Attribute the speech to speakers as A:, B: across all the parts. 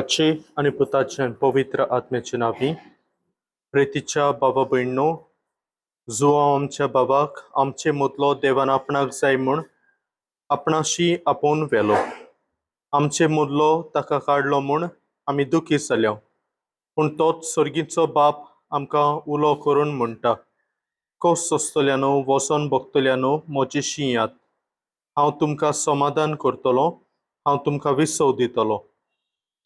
A: बापाचे आनी पुताचे आनी पवित्र आत्म्याचे नांवी. प्रेतीच्या बाबा भयणो, जुवांव आमच्या बाबाक आमचे मदलो देवान आपणाक जाय म्हूण आपणाशी आपोवन व्हेलो. आमचे मदलो ताका काडलो म्हूण आमी दुखी जाल्या, पूण तोच सर्गीचो बाप आमकां उलो करून म्हणटा, कस सोंसतल्यानो, वचोन भोगतल्यानो, म्हजेशी यात, हांव तुमकां समाधान करतलो, हांव तुमकां विसव दितलो.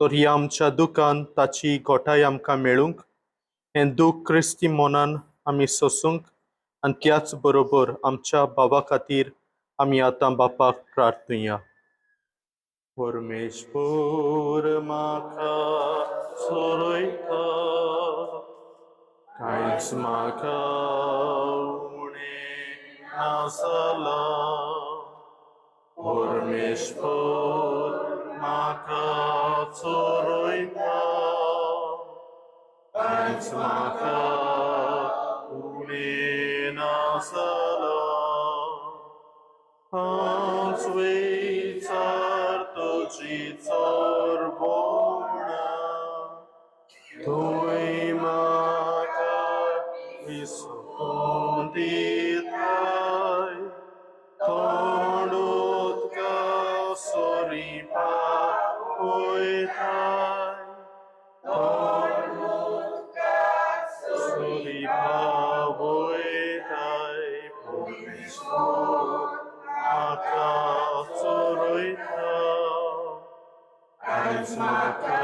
A: तर ह्या आमच्या दुखान ताची घोटाय आमकां मेळूंक, हें दूख क्रिस्ती मनान आमी सोसूंक आनी त्याच बरोबर आमच्या बाबा खातीर आमी आतां बापाक प्रार्थुया. परमेश्वर म्हाका चरयता, कांयच म्हाका उणें नासलां. परमेश्वर म्हाका चरयता, कांयच म्हाका उणें नासलां. हांवच विचार तुजी चरवणां, थंय म्हाका विसव दिताय. थंड उदका सरीं पावयताय, थंड सरीं पावयताय. परमेश्वर म्हाका चरयता, कांयच म्हाका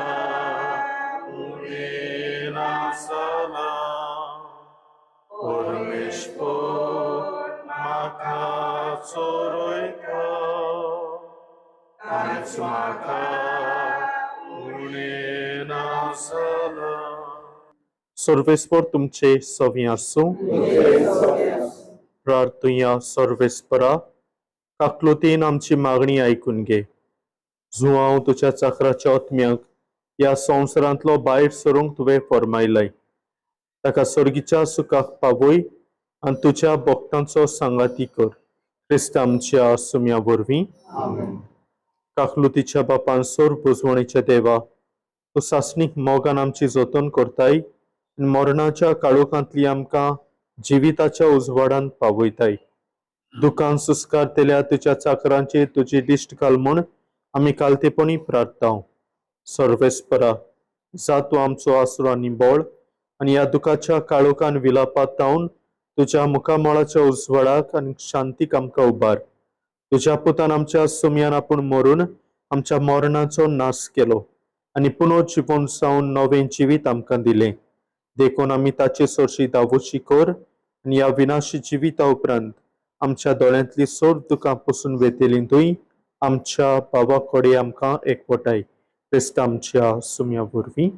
A: उणें नासलां. परमेश्वर म्हाका चरयता, कांयच म्हाका उणें नासलां. सर्वेस्पर तुमचे सवी आसूं. प्रार्थुया. सर्वेस्परा, काकलुतीन आमची मागणी आयकून घे. जुवांव तुज्या चाकराच्या आत्म्याक ह्या संवसारांतलो भायर सरूंक तुवें फर्मायलाय, ताका सर्गीच्या सुखाक पावय आनी तुज्या भक्तांचो सांगाती कर. क्रिस्त आमच्या सुम्या वरवीं. काकलुतीच्या बापान, सोर बुजवणेच्या देवा, तूं सासणीक मोगान आमची जतन करताय आनी मरणाच्या काळोखांतली आमकां जिविताच्या उजवाडान पावयताय. दुकान सुस्कार केल्या तुज्या चाकरांचेर तुजी दिश्ट घाल म्हूण आमी कालतेपणी प्रार्थांव. सर्वेस्परा, जा तूं आमचो आसरो आनी बळ आनी ह्या दुखाच्या काळोखान विलापात तावन तुज्या मुखामळाच्या उजवाडाक आनी शांतीक आमकां उबार. तुज्या पुतान आमच्या सुमयान आपूण मरून आमच्या मरणाचो नाश केलो आनी पुनः जिवोन जावन नवें जिवीत आमकां दिलें. देखून आमी ताचे सरशी दावोशी कर आनी ह्या विनाशी जिविता उपरांत आमच्या दोळ्यांतली सोड दुकां पसून वेतेली थंय आमच्या बाबा कडेन आमकां एकवटाय. क्रिस्त आमच्या सुम्या वरवीं.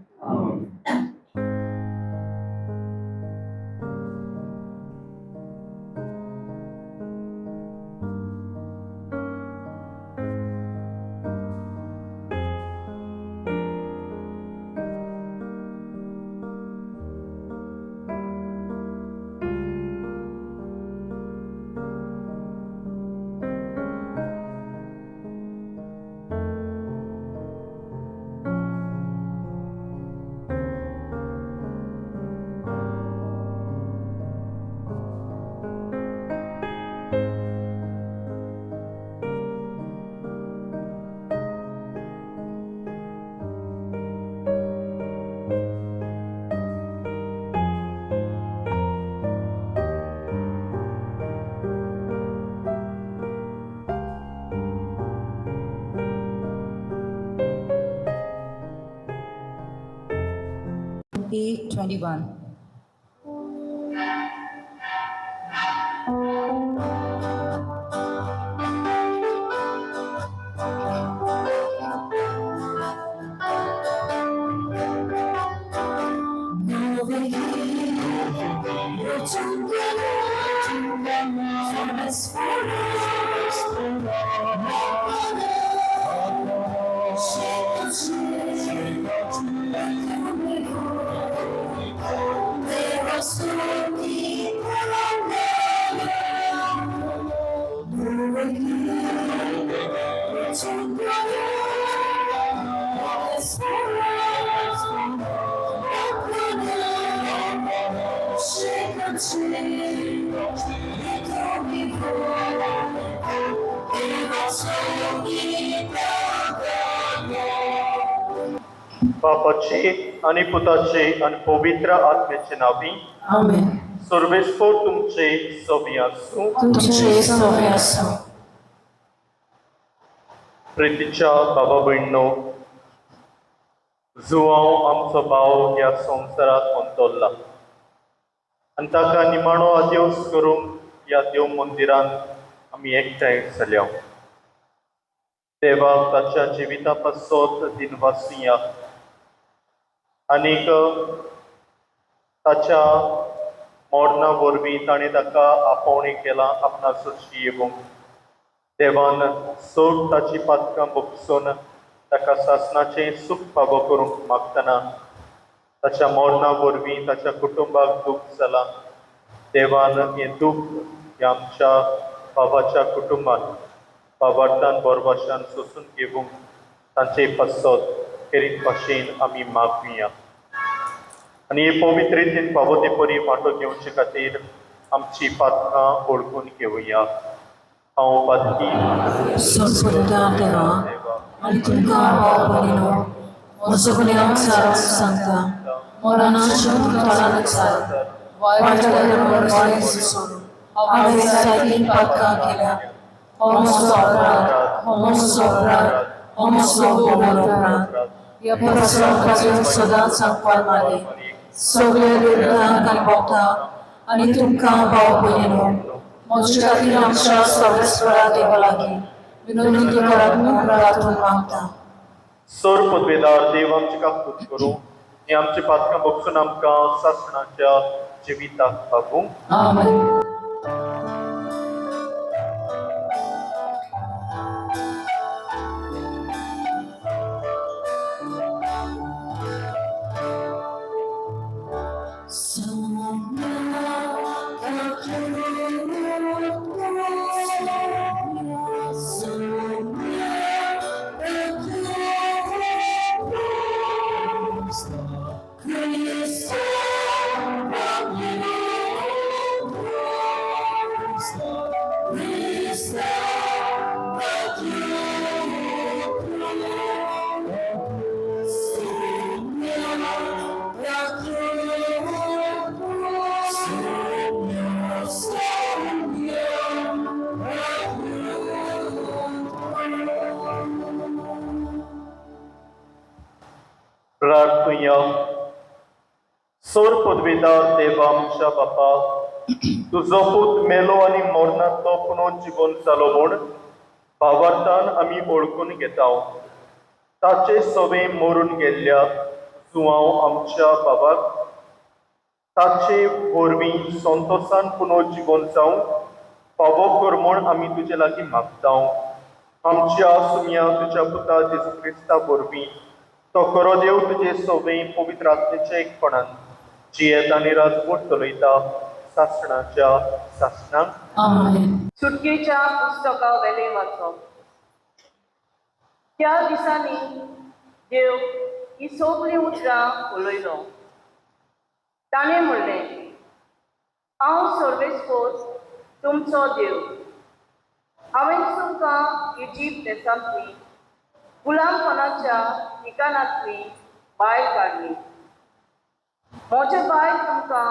B: 8:21.
A: बापाचे आणि पुताचे आणि पवित्र आत्म्याचे नावी
B: आमेन.
A: सर्वेस्पर तुमचे सोबी आसूं.
B: तुमचे सोबे आसूं.
A: प्रितीच्या बाबा भयणो, जुवांव आमचो भाव ह्या संवसारात अंतरला आनी ताका निमाणो आदेवस करूंक ह्या देव मंदिरांत आमी एकठांय जाल्या. देवाक ताच्या जिविता पासत दिनवासुया आनीक ताच्या मरणा वरवीं ताणें ताका आपोवणें केलां आपणा सरशी येवंक. देवान चड ताची पातकां भोगसून ताका सासणाचें सूख फावो करूंक मागतना ताच्या मरणा वरवीं ताच्या कुटुंबाक दूख जालां. देवान हें दूख ह्या आमच्या बाबाच्या कुटुंबान बाबार्थान बोरभाशान सोसून घेवंक तांचे पासत खेरीत भाशेन आमी मागुया. आनी हे पवित्र रितीन फावो ते परी वांटो घेवचे खातीर आमची पातकां वळखून घेवया. हांव पातकी
B: सोडपुरता देवा आनी तुमकां भाव भयणीनो म्हजो गुन्यांव सांगता, मरणाच्या दुकानानुसार वायट सोडून हांवें जायतीं पातकां केल्या. हो म्हजो अपराध, हो म्हजो अपराध, हो म्हजो व्हड अपराध. ह्या प्रसंगाचेर सदांच सांगपाक मारे सगळे दुर्गांक आनी भोगता आनी तुमकां भाव भयणीनो म्हजे खातीर आमच्या सर्वेस्वरा देवा लागीं विनंती करात म्हूण प्रार्थना मागता.
A: सोर पदवेदार देव आमची काकूत करूं आनी आमची पातकां भोगसून आमकां सासणाच्या जिविताक पावूं.
B: आमेन.
A: प्रार्थुया. सोर पदवेदार देवा आमच्या बापा, तुजो पूत मेलो आनी मरणांतलो पुनर्जिवन जालो म्हूण भावार्थान आमी वळखून घेता. ताचे सवे मरून गेल्ल्या जुवांव आमच्या बाबाक ताचे वरवीं संतोसान पुनर्जिवन जावंक फावो कर म्हूण आमी तुजे लागीं मागता. आमच्या सुम्या तुज्या पुता जेजू क्रिस्ता वरवीं तो खरो देव तुजे सवे पवित्र आत्म्याच्या एकपणान जियेत आनी राजवट चलयता सासणाच्या सासणाक.
B: आमेन.
C: सुटकेच्या पुस्तका वेलें वाचप. त्या दिसांनी देव ही सगळीं उतरां उलयलो. ताणें म्हणलें, हांव सर्वेस्पर तुमचो देव. हांवें तुमकां इजिप्त देशांतली गुलामपणाच्या ठिकाणांतली भायर काडली. म्हजे भायर तुमकां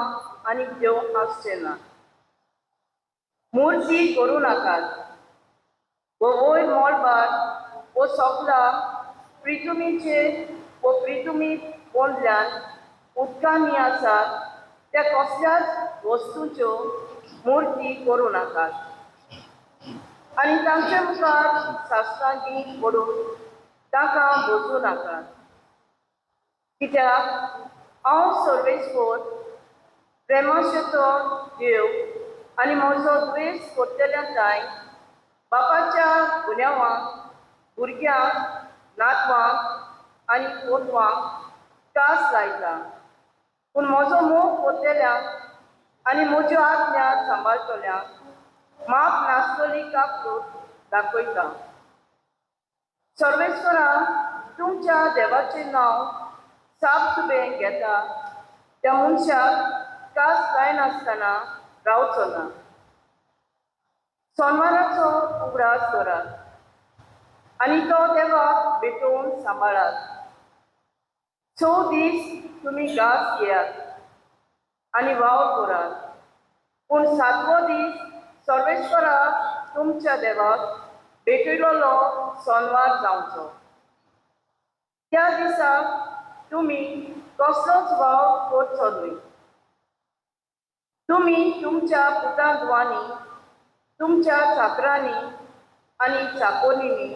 C: आनीक देव आसचे ना. मुर्ती करूं नाकात वो वयर मळबार वो सोगला प्रितुमीचेर वो प्रितुमी पोंदल्यान उदकांनी आसात त्या कसल्याच वस्तूच्यो मुर्ती करूं नाकात आनी तांचे मुखार सासणांगी पडून तांकां बसूं नाकात. कित्याक हांव सर्वेस्पर प्रेमाशेचो देव आनी म्हजो द्वेश करतल्या जाय बापाच्या गुन्यांवांक भुरग्यांक नातवांक आनी पोतवांक त्रास लायता, पूण म्हजो मोग करतल्यांक आनी म्हज्यो आज्ञा सांबाळटल्यांक माप नासतली काकूट दाखयता. सर्वेस्वरान तुमच्या देवाचें नांव साप सुबें घेता त्या मनशाक त्रास जायनासतना रावचो ना. सोनवाराचो उगडास करात आनी तो देवाक भेटोवन सांबाळात. 6 दीस तुमी घास घेयात आनी वावर करात, पूण 7वो दीस सर्वेश्वराक तुमच्या देवाक भेटयलेलो सोनवार जावचो. त्या दिसा तुमी कसलोच वावर करचो न्हय. तुमी तुमच्या पुतां धुवांनी, तुमच्या चाकरांनी आनी चाकोरींनी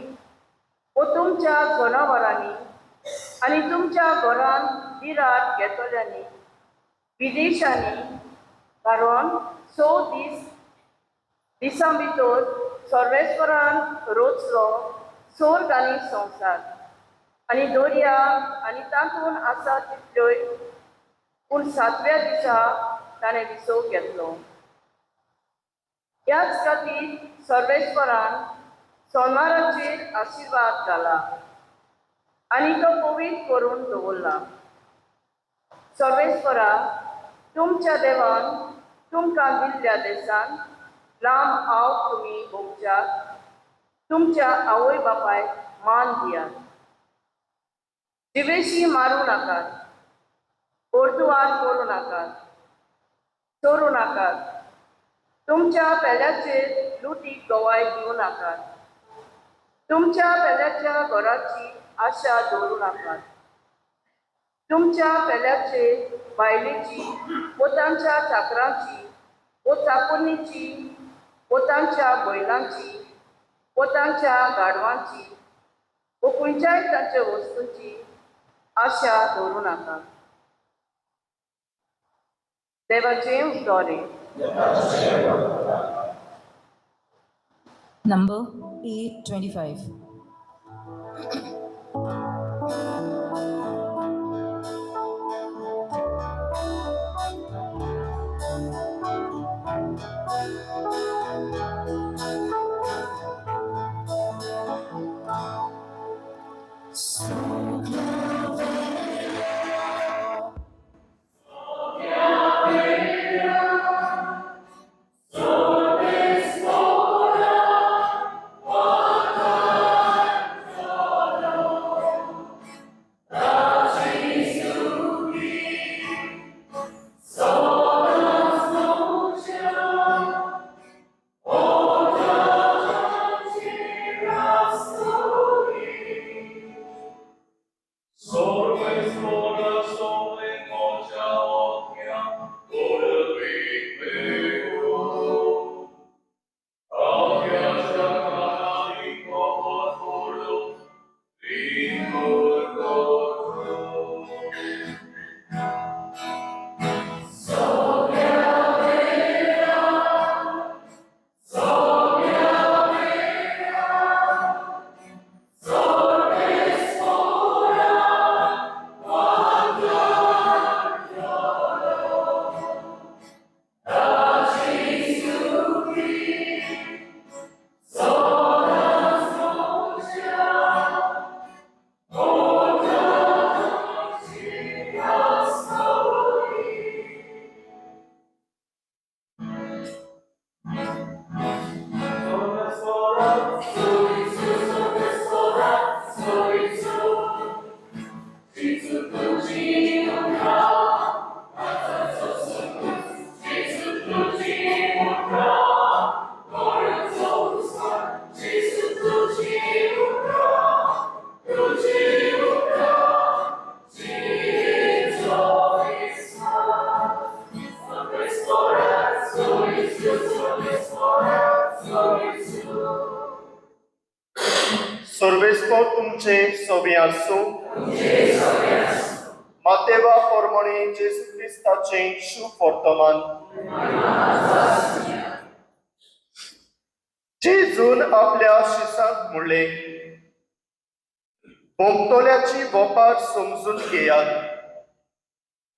C: वो तुमच्या जनावरांनी आनी तुमच्या घरान बिराड घेतल्यांनी विदेशांनी, कारण 6 दिसां भितर सर्वेश्वरान रोचलो स्वर्ग आनी संवसार आनी दर्या आनी तातूंत आसा तितल्योय, पूण 7व्या दिसा ताणें विसव घेतलो. ह्याच खातीर सर्वेश्वरान सोनवाराचेर आशिर्वाद घाला आनी तो पवित्र करून दवरला. सर्वेश्वरा तुमच्या देवान तुमकां दिल्ल्या देसान लांब आव तुमी भोगच्याक तुमच्या आवय बापायक मान दियात. जिवेशी मारूं नाकात, ओर्दुवार करूं नाकात, चोरूं नाकात, तुमच्या पेल्याचेर लुटीक गवाय दिवं नाकात, तुमच्या पेल्याच्या घराची आशा दवरूं नाकात, तुमच्या पेल्याचे बायलेची वो तांच्या चाकरांची वो चाकोन्नीची वो तांच्या बैलांची वो तांच्या गाडवांची वो खंयच्याय तांच्या वस्तूंची आशा दवरूं नाकात. देवाचें उतोरें.
B: Number 825.
A: सर्वेस्पर तुमचे सोबी आसूं. मातेवा परमणे जेजू क्रिस्ताचें शुभ वर्तमान. जेजून आपल्या शिसांक म्हणलें, भोंवतल्याची वपार समजून घेयात.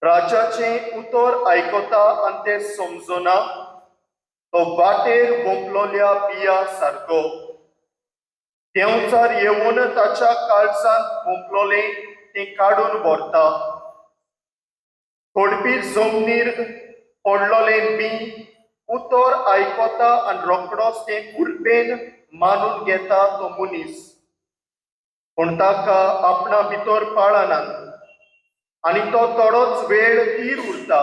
A: राजाचें उतर आयकता आनी तें समजना तो वाटेर भोंवलोल्या बिया सारको. देंवचार येवन ताच्या काळजांत भोंवलोलें तें काडून व्हरता. थोडपी जमनीर पडलोलें बी उतर आयकता आनी रोकडोच तें कुरपेन मानून घेता तो मनीस, पूण ताका आपणा भितर पाळनात आनी तो थोडोच वेळ थीर उरता।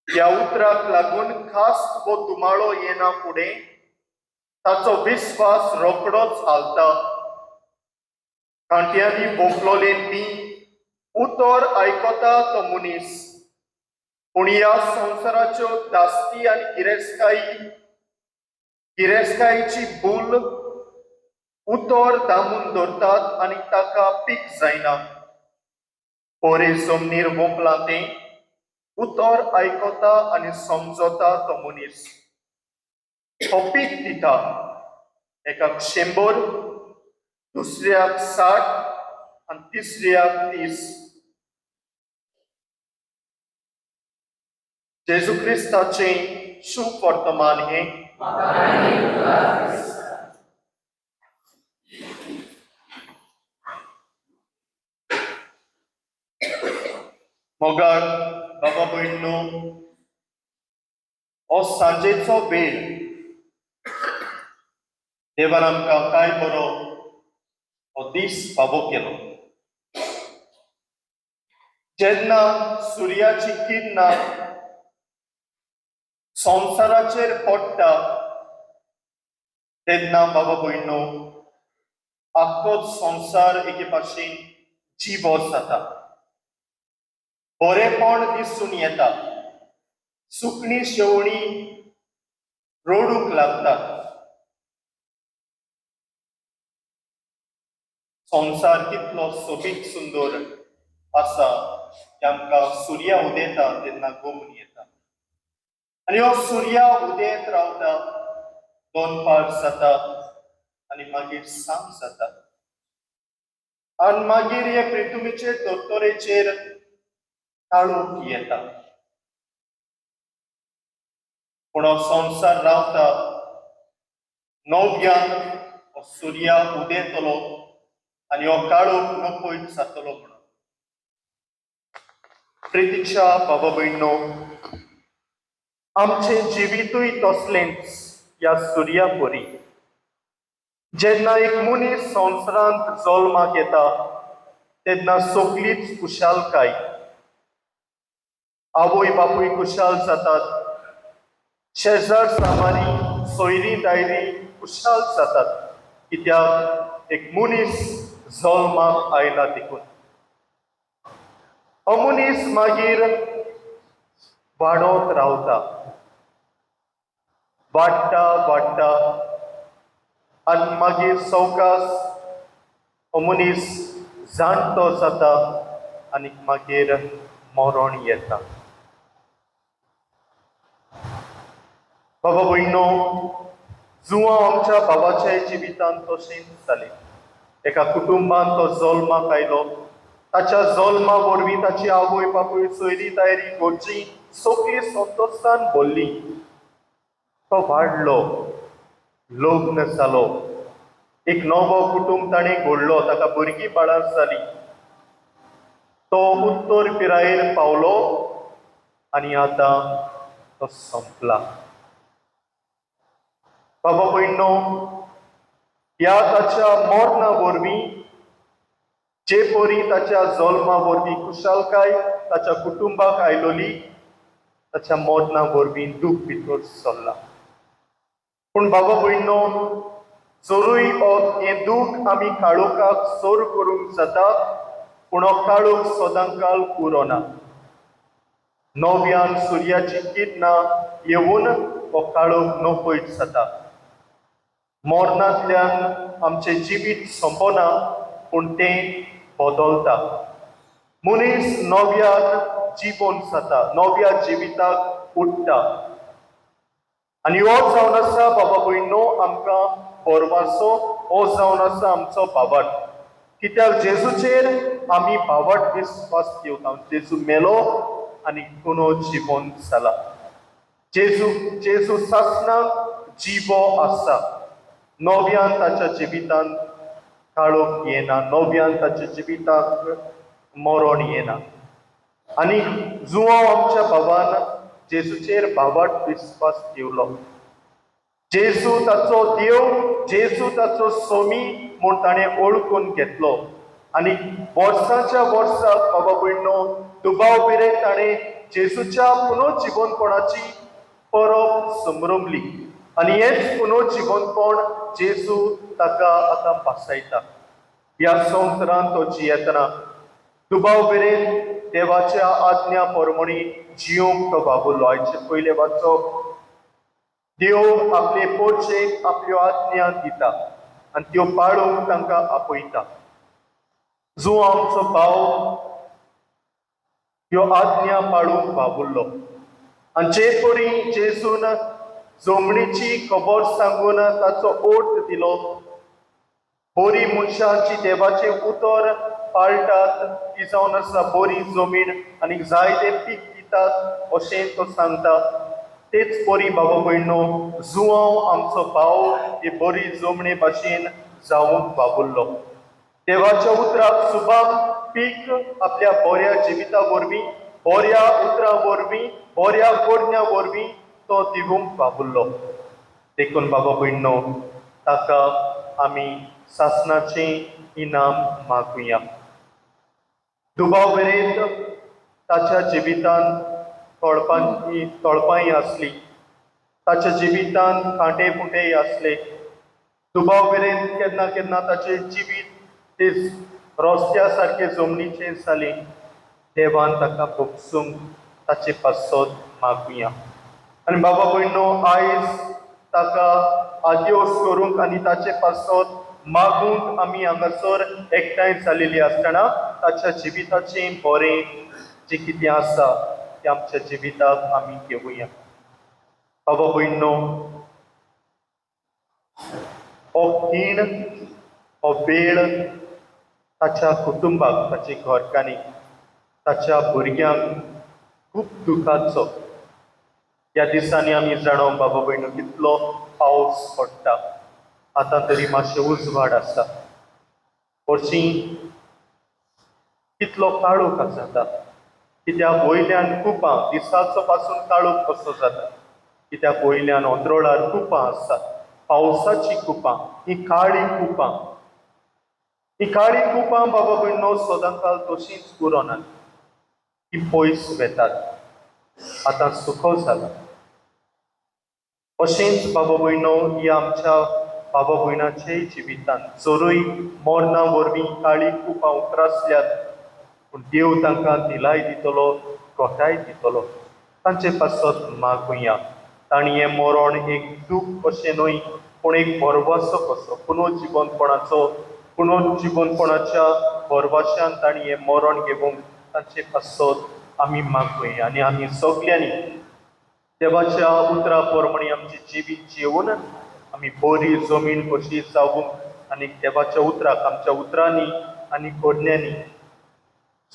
A: ह्या उतराक लागून खास वो धुमाळो येना फुडें ताचो विस्वास रोकडोच हालता। कांट्यांनी भोंकलोलें बी उतर आयकता तो मनीस, पूण ह्या संवसाराच्यो दास्ती आनी गिरेस्तकायेची भूल उतर दामून दवरतात आनी ताका पीक जायना। बरे जमनीर वोंपलां तें उतर आयकता आनी समजता तो मनीस, तो पीक दिता, एकाक 100, दुसऱ्याक 60 आनी तिसऱ्याक 30। जेजू क्रिस्ताचें शुभ वर्तमान हें। मोगाळ बाबा भयणो, हो सांजेचो वेळ देवान आमकां काय बरो हो दीस फावो केलो। जेन्ना सुर्याची किरणां संवसाराचेर पडटा तेन्ना बाबा भयणो आख्खोच संवसार एके भाशेन जिवो जाता, बरेपण दिसून येता, सुकणी शेवणी रडूंक लागतात। संवसार कितलो सोबीत सुंदर आसा की आमकां सुर्या उदेता तेन्ना गोमून येता आनी हो सुर्या उदेत रावता, दनपार जाता आनी मागीर सांज जाता आनी मागीर हे पृथ्वीचेर धर्तरेचेर काळोख येता। पूण हो संवसार रावता, नव्यान हो सुर्या उदेतलो आनी हो काळोख नपयत जातलो म्हणून। प्रितीच्या बाबा भयणो, आमचें जिवितूय तसलेंच ह्या सुर्या परी। जेन्ना एक मनीस संवसारांत जल्माक येता तेन्ना सगळीच खुशालकाय, आवय बापूय खुशाल जातात, शेजार सामारी सोयरी दायरी खुशाल जातात, कित्याक एक मनीस जल्माक आयला देखून। हो मनीस मागीर वाडत रावता, वाडटा वाडटा आनी मागीर सवकास हो मनीस जाणटो जाता आनी मागीर मरण येता। बाबा भयणो, जुवां आमच्या बाबाच्या जिवितांत तशेंच जालें। एका कुटुंबान तो जल्माक आयलो, ताच्या जल्मा वरवीं ताची आवय बापूय सोयरी दायरी घरची सगळीं संतोशान भरली। तो वाडलो, लग्न जालो, एक नवो कुटुंब ताणें घडलो, ताका भुरगीं बाळां जालीं, तो उत्तर पिरायेर पावलो आनी आतां तो संपला। बाबा भयणो, ह्या ताच्या मरणा वरवीं जे परी ताच्या जल्मा वरवीं खुशालकाय ताच्या कुटुंबाक आयलोली, ताच्या मरणा वरवीं दूख भितर सरला। पूण बाबा भयणो, जरूय हें दूख आमी काळोखाक सर करूंक जाता, पूण हो काळोख सदांकाल उरना। नव्यान सुर्याची किरणां येवन हो काळोख नपयत जाता। मरणांतल्यान आमचें जिवीत सोंपना, पूण तें बदलता। मनीस नव्यान जिवन जाता, नव्या जिविताक उठ्ठा आनी हो जावन आसा बाबा भयणो आमकां परवासो, हो जावन आसा आमचो भावार्थ। कित्याक जेजूचेर आमी भावार्थ विस्वास दवरता। जेजू मेलो आनी पुनो जिवन जाला, जेजू सासणाक जिवो आसा। नव्यान ताच्या जिवितांत काळोख येना, नव्यान ताच्या जिवितांत मरण येना। आनी जुवांव आमच्या बाबान जेजूचेर भावाट विस्वास दिवलो. जेजू ताचो देव, जेजू ताचो सोमी म्हूण ताणें ओळखून घेतलो. आनी वर्साच्या वर्साक बाबा भयणो दुबाव मेरेन ताणें जेजूच्या पुनर्जिवनपणाची परब समरमली आनी हेंच पुनर्जिवनपण जेजू ताका आतां पासायता. ह्या संवसारांत तो जियेतना दुबाव मेरेन देवाच्या आज्ञा प्रमाणे जियोंक तो बाबुल्लो. आयचे पयले वाचप, देव आपले पोरचेक आपल्यो आज्ञा दिता आनी त्यो पाळूंक तांकां आपयता. जो आमचो भाव ह्यो आज्ञा पाळूंक बाबुल्लो आनी जे परी जेजून जमणीची खबर सांगून ताचो ओट दिलो, बरी मनशां जी देवाचें उतर पाळटात ती जावन आसा बरी जमीन आनी जायते पीक दितात अशें तो सांगता. तेच परी बाबा भयणो जुआंव आमचो भाव ही बरी जमणे भाशेन जावंक बाबुल्लो. देवाच्या उतराक सुबाक पीक आपल्या बऱ्या जिविता वरवीं, बऱ्या उतरां वरवीं, बऱ्या करण्या वरवीं तो दिवंक बाबुल्लो. देखून बाबा भयणो ताका आमी सासणाचें इनाम मागुया. दुबाव मेरेन ताच्या जिवितांत तळपांय आसली, ताच्या जिवितांत कांटे फुंटेय आसले. दुबाव मेरेन केन्ना केन्ना ताचें जिवीत ते रस्त्या सारके जमनीचेर जालें. देवान ताका भोगसूंक ताचे पासत मागुया. आनी बाबा भयणो आयज ताका आद्योस करूंक आनी ताचे पासत मागूंक आमी हांगासर एकठांय जालेली आसतना ताच्या जिविताचें बरें जें कितें आसा तें आमच्या जिविताक आमी घेवया. बाबा भयणो हो खीण, हो वेळ ताच्या कुटुंबाक, ताच्या घरकान्नीक, ताच्या भुरग्यांक खूब दुखाचो. ह्या दिसांनी आमी जाणो बाबा भयणो कितलो पावस पडटा. आतां तरी मातशें उजवाड आसा, हरशीं कितलो काळोख जाता. कित्याक वयल्यान कुपां, दिसाचो पासून काळोख कसो जाता, कित्याक वयल्यान अंत्रोळार कुपां आसतात, पावसाची कुपां, ही काळी कुपां, ही काळी कुपां बाबा भयणो सदांकाल तशींच उरनात, ती पयस वेतात. आतां सुखो जाला. अशेंच बाबा भयणो ही आमच्या बाबा भयणाचे जिवितांत जरूय मरणा वरवीं काळी कुपां उप्रासल्यात, पूण देव तांकां दिलाय दितलो, गोठाय दितलो. तांचे पासत मागुया. तांणी हें मरण एक दूख कशें न्हय, पूण एक भरवंसो कसो, पुनर्जिवनपणाचो, पुनर्जिवनपणाच्या भरवंशान तांणी हें मरण घेवंक तांचे पासत आमी मागुया. आनी आमी सगल्यांनी देवाच्या उतरा प्रमाणे आमचें जिवीत जिवन आमी बरी जमीन कशी जावंक आनी देवाच्या उतराक आमच्या उतरांनी आनी करण्यांनी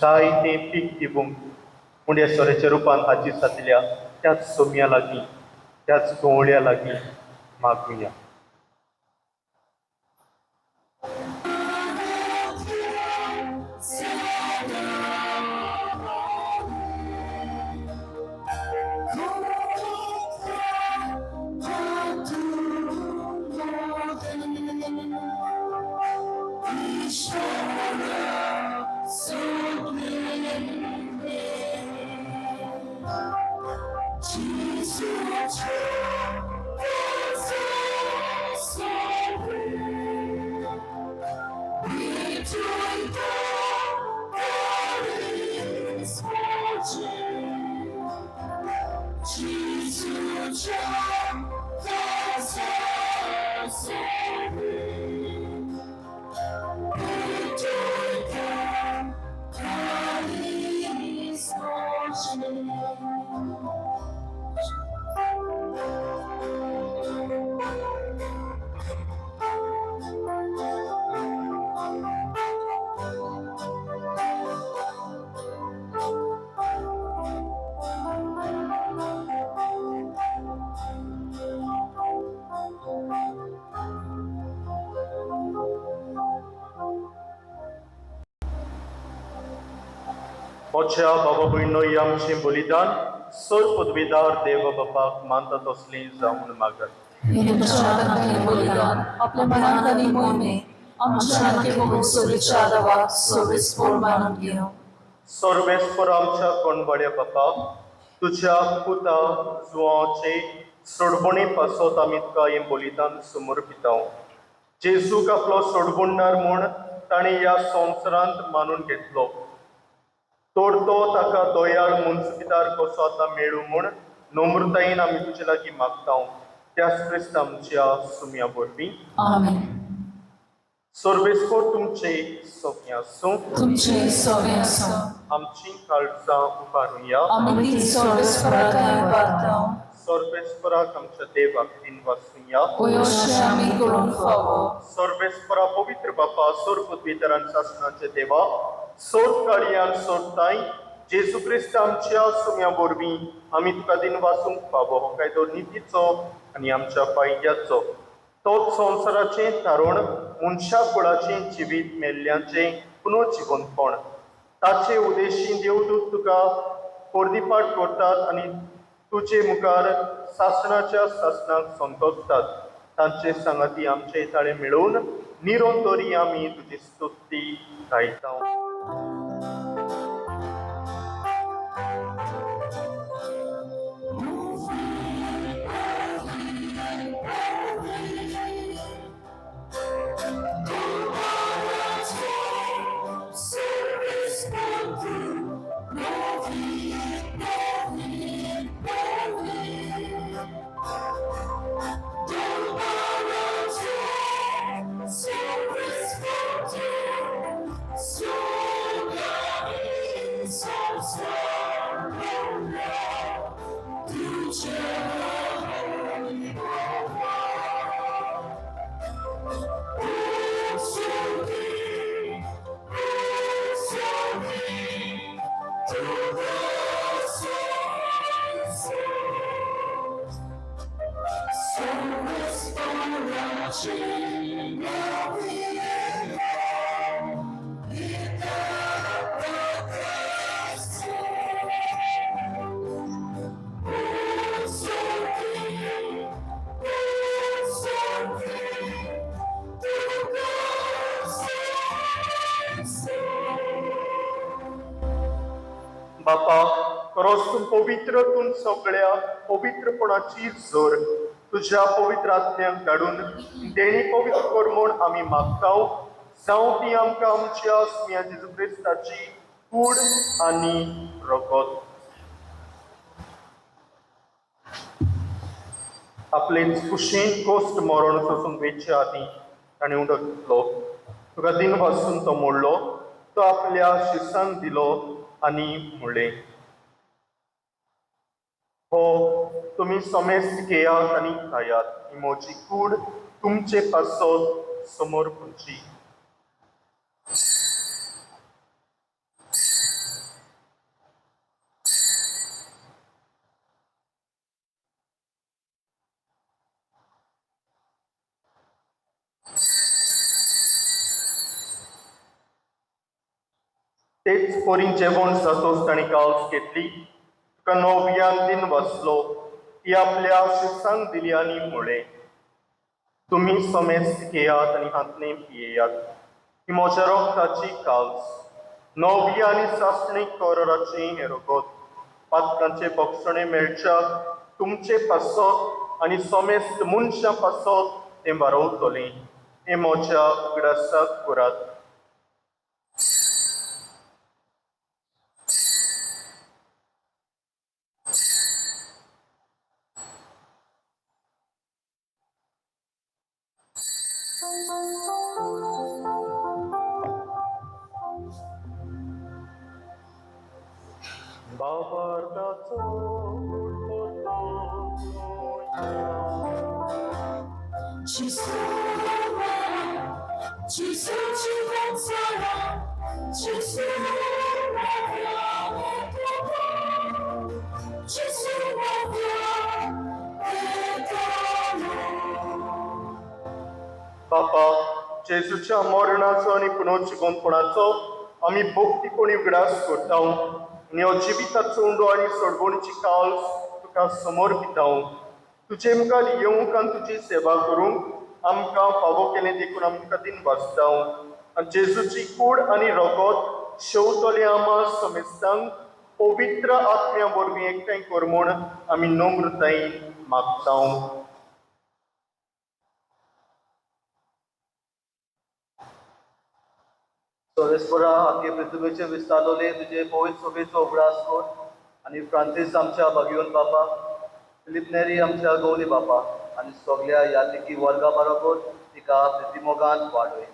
A: जाय तें पीक दिवंक मुंडेश्वराच्या रुपान हाजीर जातल्या त्याच सोम्या लागीं, त्याच गवळ्या लागीं मागुया. मोच्या बाबा भयणो ही आमचें बलिदान सोर पदवीदार देव बापाक मानता तसली जावन मागत.
B: आपल्या मनात आनी मोहिमे आमच्या सोरीच्या देवाक सोरीस मानून घेवं.
A: सर्वेस्पर आमच्या कोणवाड्या बापा, तुज्या पुता जुवाचे सोडवणे पासत आमी तुका हें बलिदान समर्पिता. जेजूक आपलो सोडवणदार म्हूण ताणें ह्या संवसारांत मानून घेतलो, तर तो ताका दयाळ मुन्सुपिदार कसो आतां मेळूं म्हूण नम्रतायेन आमी तुजे लागीं मागता. त्याच क्रिस्त आमच्या सुम्या वरवीं.
B: आमेन.
A: सर्वेस्पर तुमचे सोंपें आसूं.
B: तुमचे सोंपें आसूं.
A: आमची काळजां उबारुया.
B: आमी ती सर्वेस्पराक उबारता.
A: सर्वेस्पराक आमच्या देवाक दिनवासुया.
B: अशें आमी करूंक फावो.
A: सर्वेस्परा पवित्र बापा, सोर पदवीधरान सासणाचे देवा, सोर काळयान सोरताय जेजू क्रिस्त आमच्या सुम्या वरवीं आमी तुका दिनवासूंक फावो. हो कायदो नितीचो आनी आमच्या फायद्याचो. तोच संवसाराचें तारण, मनशा कुळाचें जिवीत मेल्ल्याचें पुनर्जिवंतपण. ताचे उदेशी देवदूत तुका पोर्दीपाट करतात आनी तुजे मुखार सासणाच्या सासणाक संतोषतात. तांचे सांगाती आमचे ताळे मेळोवन निरंतरी आमी तुजी स्तुती गायता. बापा, खरोच तूं पवित्र, तूं सगळ्या पवित्रपणाची जोर तुज्या पवित्र आत्म्याक धाडून देणी पवित्र कर म्हूण आमी मागता. जावं ती आमकां आमच्या सुम्या जेजू क्रिस्ताची कूड आनी रगत. आपले कुशीन कोश्ट मरण सोसूंक वेचे आदीं ताणें उदक घेतलो, तुका दिनवासून तो मोडलो, तो आपल्या शिसांक दिलो आनी म्हणलें, हो तुमी समेस्त घेयात आनी खायात, ही म्हजी कूड तुमचे पासत समोर पुरची. तेच परी जेवण जातोच ताणें काल्स घेतली, तुका नव्यान दिन वाचलो, ती आपल्या शिसांक दिली आनी म्हणलें, तुमी समेस्त घेयात आनी हातने पियेयात, ही म्हज्या रक्ताची काल्स, नवी आनी सासणी कराराचें हें रगत, पातकांचे बक्षणे मेळच्या तुमचे पासत आनी समेस्त मनशां पासत तें वारवतलें. हें म्हज्या उगडासाक करात. बापा, जेजूच्या मरणाचो आनी पुनर्जिवंतपणाचो आमी भक्तीपणी उगडास करता. आनी हो जिविताचो उंडो आनी सोडवणीची काल्स तुका समर्पितांव। तुजे मुखार येवंक आनी तुजी सेवा करूंक आमकां फावो केलें देखून आमकां दिन वाचतांव। आनी जेजूची कूड आनी रगत शेवतले आमा समेस्तांक पवित्र आत्म्या वरवीं एकठांय कर म्हूण आमी नम्रतायेन मागतांव।
D: सर्वेस्परा आख्खे पृथ्वीचे विस्तारलोले तुजे पवित्र सभेचो उगडास कर आनी फ्रांसीस आमच्या भाग्योन बापा, फिलीप नेरी आमच्या गौली बापा आनी सगल्या यात्रिकी वर्गा बरोबर तिका प्रितीमोगान वाडय।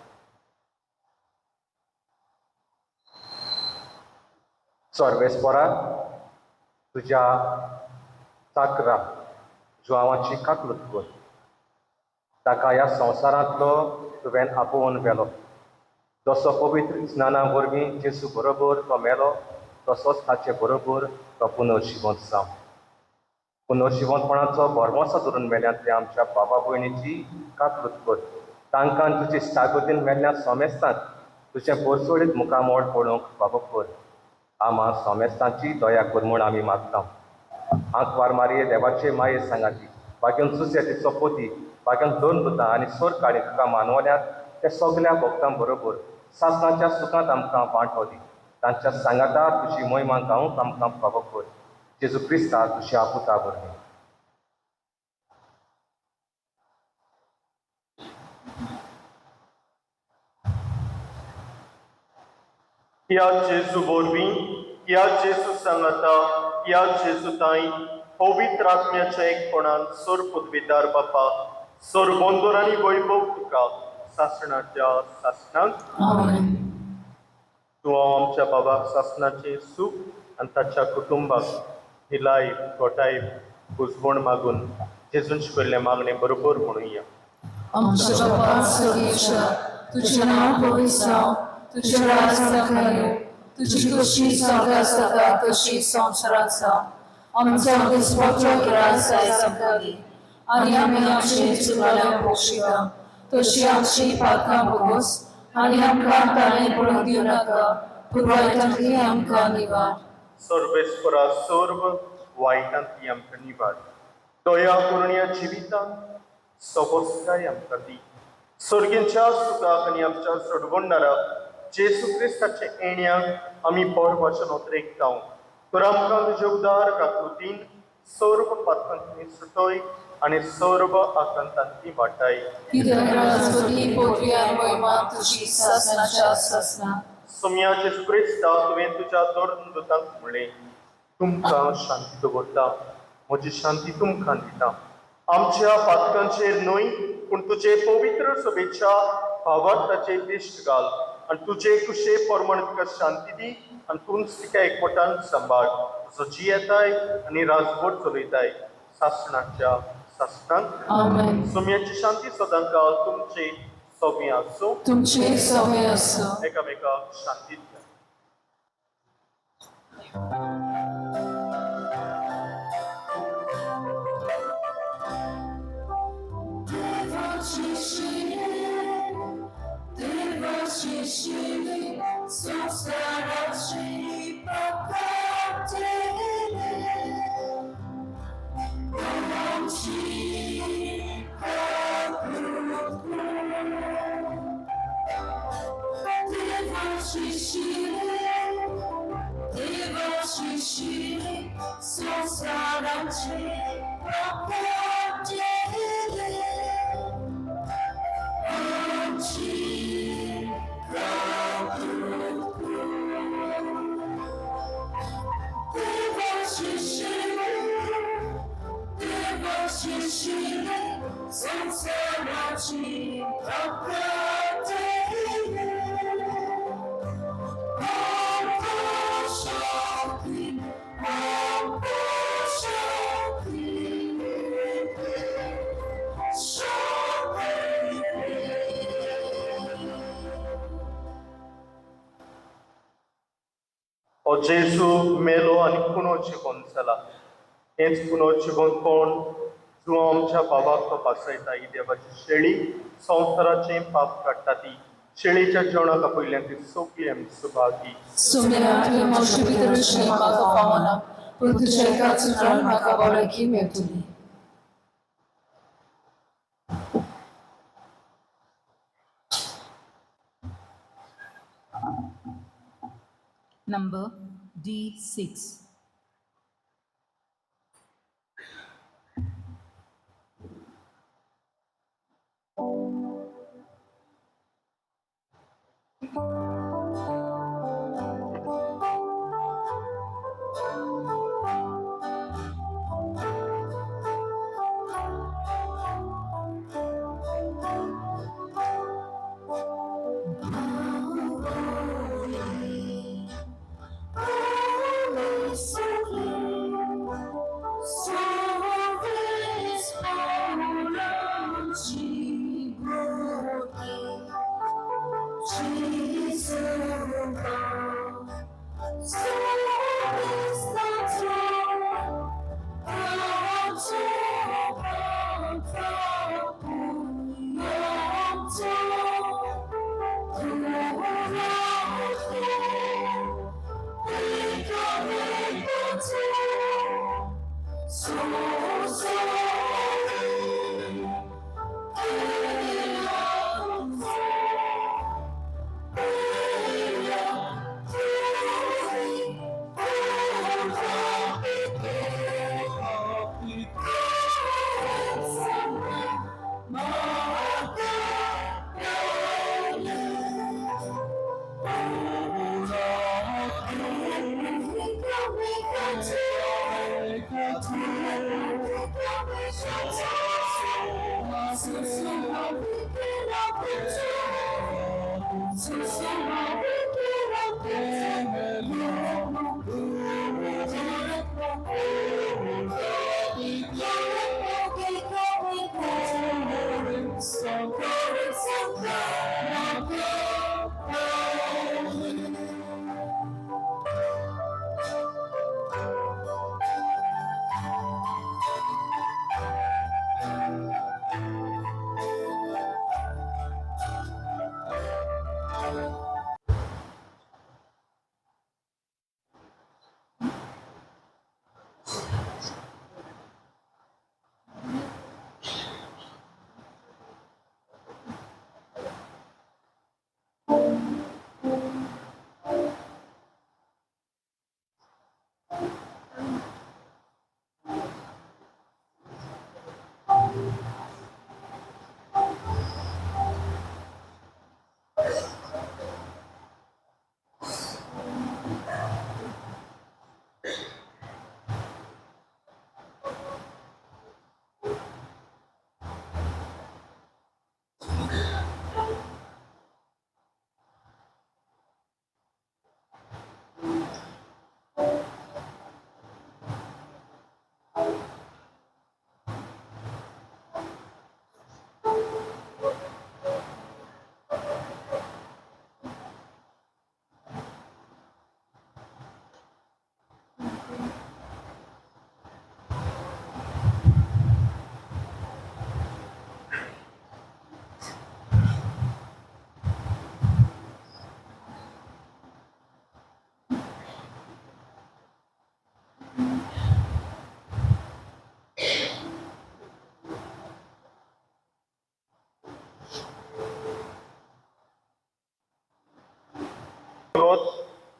E: सर्वेस्परा तुज्या चाकरा जुआंवाची काकलूत कर, ताका ह्या संवसारांतलो तुवें आपोवन व्हेलो। जसो पवित्र स्नाना वरवीं जेजू बरोबर तो मेलो तसोच ताचे बरोबर तो पुनर्जिवंत जावं। पुनर्जिवंतपणाचो भरवंसो धरून मेल्यात ते आमच्या बाबा भयणीची काकलूत कर, तांकां तुजे इश्टागतीन मेल्ल्या सोमेस्तांत तुजें बोरसोडीत मुखामोड पळोवंक फावो कर। आमा सोमेस्तांची दया कर म्हूण आमी मागता। आंकवार मारये देवाचे माये सांगाती भाग्यान सुसे तिचो पोती भाग्यान दोन दुतां आनी सोर काळी तुका मानवल्यात ते सगल्या भक्तां बरोबर सासणाच्या सुखांत आमकां वांटो दी। तांच्या सांगाता तुजी मोहिमा गावंक आमकां फावो कर। जेजू क्रिस्ता तुज्या पुता वरवीं।
A: ह्या जेजू वरवीं, ह्या जेजू सांगाता, ह्या जेजू ताई पवित्र आत्म्याच्या एकपणान सोर पदवीदार बापा सोर बंदोर आनी वैभव तुका सासणाच्या सासणाक।
B: आमेन।
A: तूं आमच्या बाबाक सासणाचें सूख आनी ताच्या कुटुंबाक हिलाय गोटाय कुजवण मागून जेजून शिकयल्ले मागणे बरोबर म्हणुया।
B: आमच्या बापा स्वर्गेश्वर, तुजें नांव पवित्र जावं, तुजें राज आमकां येवं, तुजी खोशी स्वर्गांत जाता तशी संवसारांत जावं। आमचो दिसपट्टो ग्रास आयज आमकां दी आनी आमी आमचे चुकल्यांक बक्षिता तशी आमची पातकां भोगोस आनी आमकां ताणें पडूंक दिवं नाका, पूण वायटांतली आमकां निवार।
A: सर्वेस्परा सर्व वायटांतली आमकां निवार, दया करुण्या जिवितांत सबस्काय आमकां दी। सर्गेंच्या सुखाक आनी आमच्या सोडवणदाराक जेजू क्रिस्ताच्या येण्याक आमी बरवाचन ओतरेकतांव। तर आमकां तुजे उदार काकृतीन सर्व पातकांतली सुटय आनी सर्व आकांतांतली वाटाय। सोम्या जेजू क्रिस्ता, तुवें तुज्या दोन दुतांक म्हणलें, तुमकां शांती दवरता, म्हजी शांती तुमकां दिता। आमच्या पातकांचेर न्हय पूण तुजे पवित्र सभेच्या भावार्थाचेर दिश्ट घाल आनी तुजे कुशे प्रमाण तुका शांती दी आनी तूंच तिका एकवटान सांबाळ, जो जियेताय आनी राजवट चलयताय सासणाच्या सासणाक।
B: आमेन।
A: सोम्याची शांती सदांकाळ तुमचे सवे आसूं,
B: तुमचे सवे आसूं।
A: एकामेकाक शांती दिया। ओ जेजू मेलो आनी पुनर्जिवन जाला, हेंच पुनर्जिवनपण तूं आमच्या बाबाक तो पासयता। ही देवाची शेळी संवसाराचें पाप काडटा ती शेळीच्या जेवणाक आपयल्यान ती सगळी आमी सुभागी.
B: सोम्या, तुवें म्हजे भितर अशें म्हाका फावना, पूण तुज्या एकाच उतरान म्हाका भलायकी मेळटली.
F: Number D6.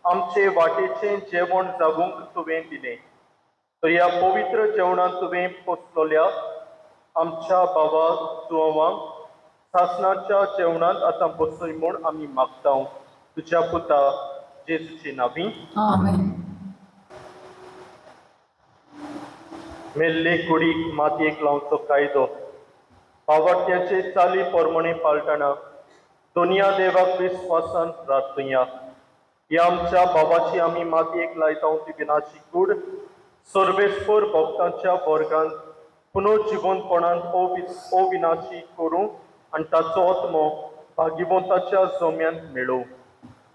A: आमचे वाटेचें जेवण जागूंक तुवें दिलें, तर ह्या पवित्र जेवणांत तुवें पोसलोल्या आमच्या बाबा जुवांक सासणाच्या जेवणांत आतां बसय म्हूण आमी मागता तुज्या पुता जेजूचे नांवी.
B: आमेन.
A: मेल्ले कुडीक मातयेक लावचो कायदो पावाट्याचे चाली पोरमणे पाळटना दुनिया देवाक विस्वासान प्रार्थुया. ह्या आमच्या बाबाची आमी मातयेक लायता ती विनाशी कूड सर्वेस्पर भक्तांच्या वर्गांत पुनर्जिवंतपणान अविनाशी करूं आनी ताचो आत्मो भागिवंताच्या जम्यांत मेळोवं.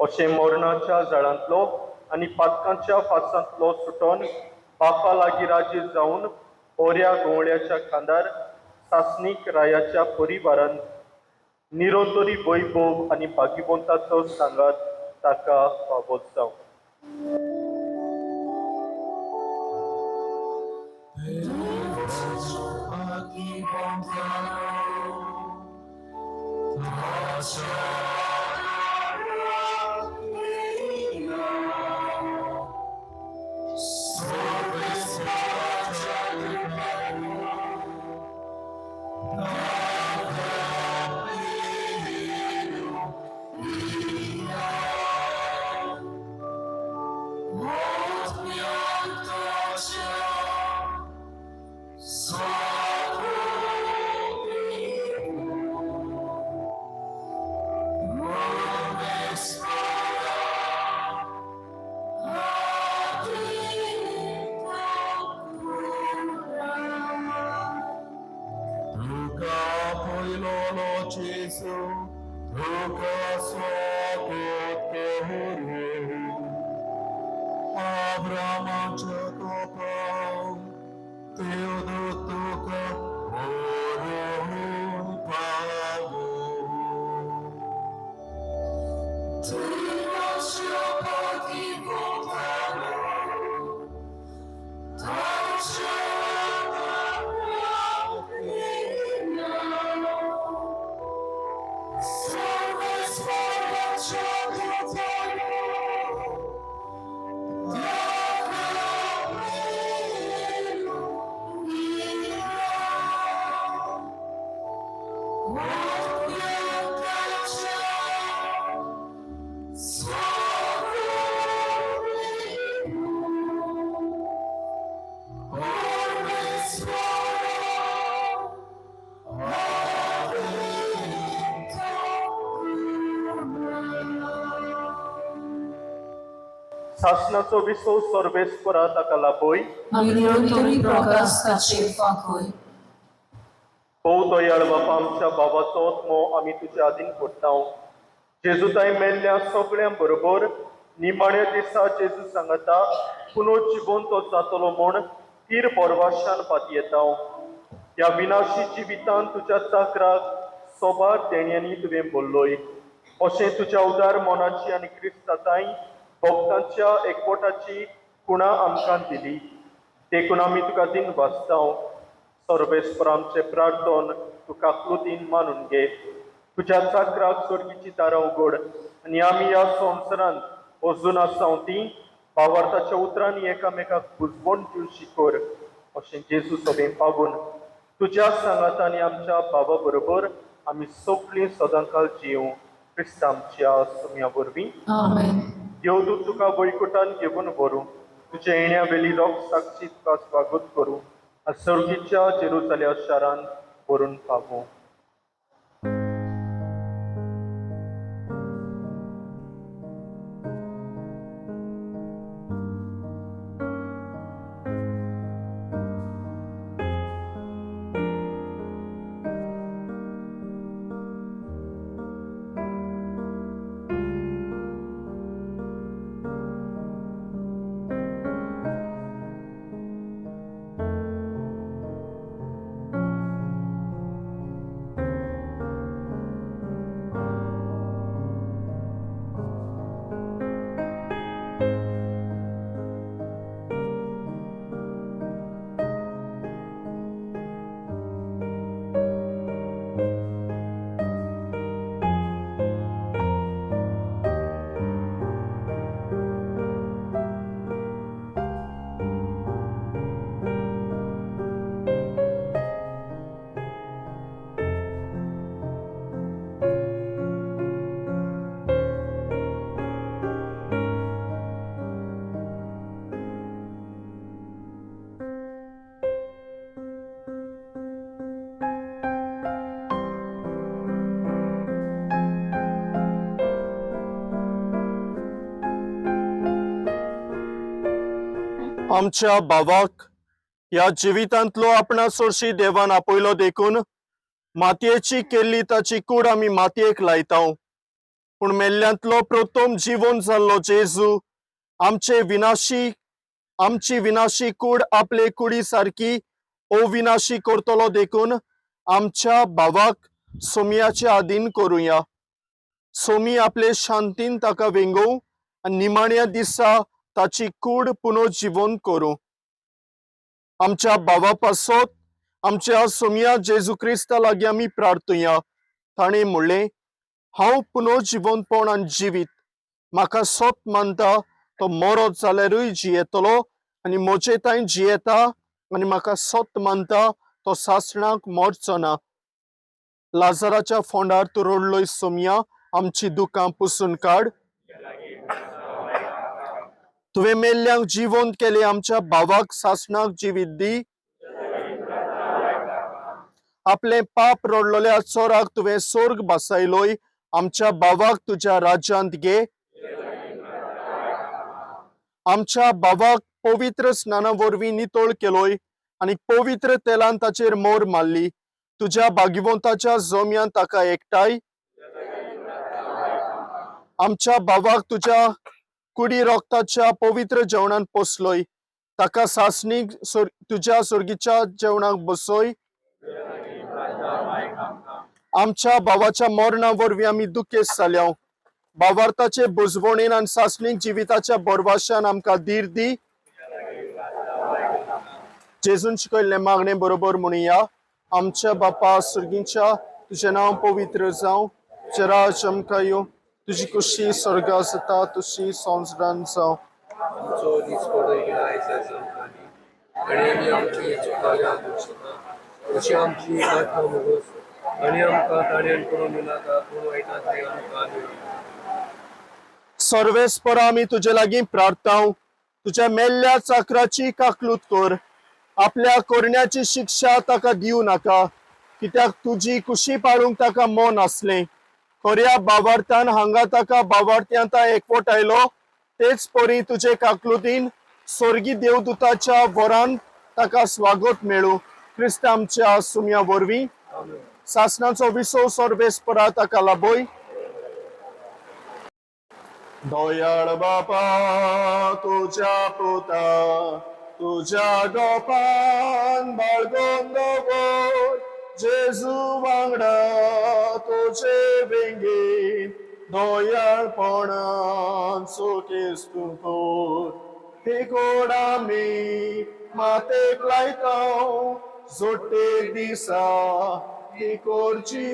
A: अशें मरणाच्या जाळांतलो आनी पातकांच्या फासांतलो सुटोन बापा लागीं राजी जावन बऱ्या गवळ्याच्या खांदार सासणीक रायाच्या परिवारान निरोतरी वैभव आनी भागीवंताचो सांगात ताका फावो जावं. सासनाचो विसव सर्वेस्परा ताका लाभय
B: आनी निरंतरी प्रकाश ताचेर फांकय.
A: भोव दयाळ बापा, आमच्या बाबाचो आत्मो आमी तुज्या आदीन करता. जेजूताय मेल्ल्या सगळ्यां बरोबर निमाण्या दिसा जेजू सांगता पुनर्जिवन तो जातलो म्हूण थीर बोरवाशान पातयेता. ह्या विनाशी जिवितान तुज्या चाकराक सोबार देण्यांनी तुवें बोल्लोय अशें तुज्या उदार मनाची आनी क्रिस्ताताय भक्तांच्या एकवटाची कुणा आमकां दिली. देखून आमी तुका दिन वाचता. सर्वेस्पर आमचें प्रार्थन तुका कृतीन मानून घे. तुज्या चाकराक स्वर्गीची दारां उगड आनी आमी ह्या संवसारांत अजून आसा ती भावार्थाच्या उतरांनी एकामेकाक बुजवण दिवची कर अशें जेजू सगळें पावून तुज्या सांगात आनी आमच्या बाबा बरोबर आमी सगळीं सदांकाल जियों क्रिस्त आमच्या सुम्या वरवीं.
B: आमेन.
A: देवदूत तुका वैकुटान घेवन व्हरूं, तुज्या येण्या वेली रोग साक्षी तुका स्वागत करूं आनी सर्गीच्या जेरुजाल्या शारांत व्हरून पावूं. आमच्या भावाक ह्या जिवितांतलो आपणा सोरशी देवान आपयलो देखून मातयेची केल्ली ताची कूड आमी मातयेक लायता. पूण मेल्ल्यांतलो प्रथम जिवन जाल्लो जेजू आमचे विनाशी आमची विनाशी कूड आपले कुडी सारकी अविनाशी करतलो देखून आमच्या भावाक सोमयाचे आदीन करुया. सोमी आपले शांतीन ताका वेंगोवं आनी निमाण्या दिसा ताची कूड पुनर्जिवन करूं. आमच्या भावा पासत आमच्या सोमया जेजू क्रिस्ता लागीं आमी प्रार्थुया. ताणें म्हणलें, हांव पुनर्जिवंतपण आनी जिवीत, म्हाका सोत मानता तो मरत जाल्यारूय जियेतलो आनी म्हजे तांय जियेता आनी म्हाका सोत मानता तो सासणाक मरचो ना. लाजराच्या फोंडार तूं रडलोय सोमया, आमची दुकां पुसून काड. तुवें मेल्ल्यांक जिवंत केले, आमच्या भावाक सासणाक जिवीत दी. आपलें पाप रडलोल्या चोराक तुवें सोर्ग बसायलोय, आमच्या भावाक तुज्या राज्यांत घे. आमच्या भावाक पवित्र स्नाना वरवीं नितळ केलोय आनी पवित्र तेलान ताचेर मोर मारली. तुज्या भाग्यवंताच्या जम्यान ताका एकठांय. आमच्या भावाक तुज्या कुडी रोगताच्या पवित्र जेवणान पोसलोय, ताका सासणीक तुज्या सोर्गीच्या जेवणाक बसय. आमच्या भावाच्या मरणा वरवीं आमी दुखेस्त जाल्या. भावार्थाचे बुजवणेन आनी सासणीक जिविताच्या बोरवाशान आमकां धीर दी. जेजून शिकयल्लें मागणें बरोबर म्हणुया. आमच्या बापा सर्गीच्या, तुजें नांव पवित्र जावं, तुजें राज आमकां येवं, तुजी कुशी स्वर्गा जाता तशी संवसारांत जावं.
G: आमचो दीस पडो आयज आमकां दी आनी आमी आमची चुकाल्या बक्षिता तशी आमची कातकां मुगोस आनी आमकां ताणें करून दिनाका पूण वायटांतली आमकां न्हय.
A: सर्वेस्परा आमी तुजे लागीं प्रार्थांव, तुज्या मेल्ल्या चाकराची काकलूत कर. आपल्या करण्याची शिक्षा ताका दिवं नाका, कित्याक तुजी कुशी पाळूंक ताका मन आसलें. खऱ्या बावार्थान हांगा ताका बावार्थ्यांत एकवटायलो, तेच परी तुजे काकलुतीन स्वर्गी देवदूताच्या वरान ताका स्वागत मेळूं. क्रिस्त आमच्या सुम्या वरवीं. सासणाचो विसव सर्वेस्परा ताका लाभय. दयाळ बापा तुज्या पुता तुज्या गोपान बाळगोन दवर, जेजू वांगडा तुजे बेंगेन दयाळपणान सुकेस्त कर. हे गोड आमी मातेक लायता, जोडटे दिसा ही कोरची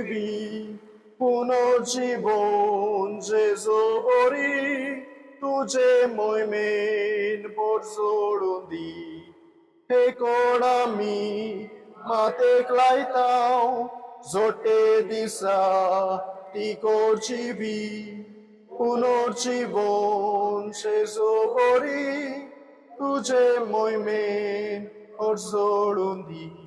A: पुनर्जीवन जेजू बरी तुजे मोहिमेन पोरजोडून दी. हे कोण आमी मातेक लायता, जोडटे दिसा ती कोरची पुनर्जीवन जेजू बरी तुजे मोहिमेन पोरजोडून दी.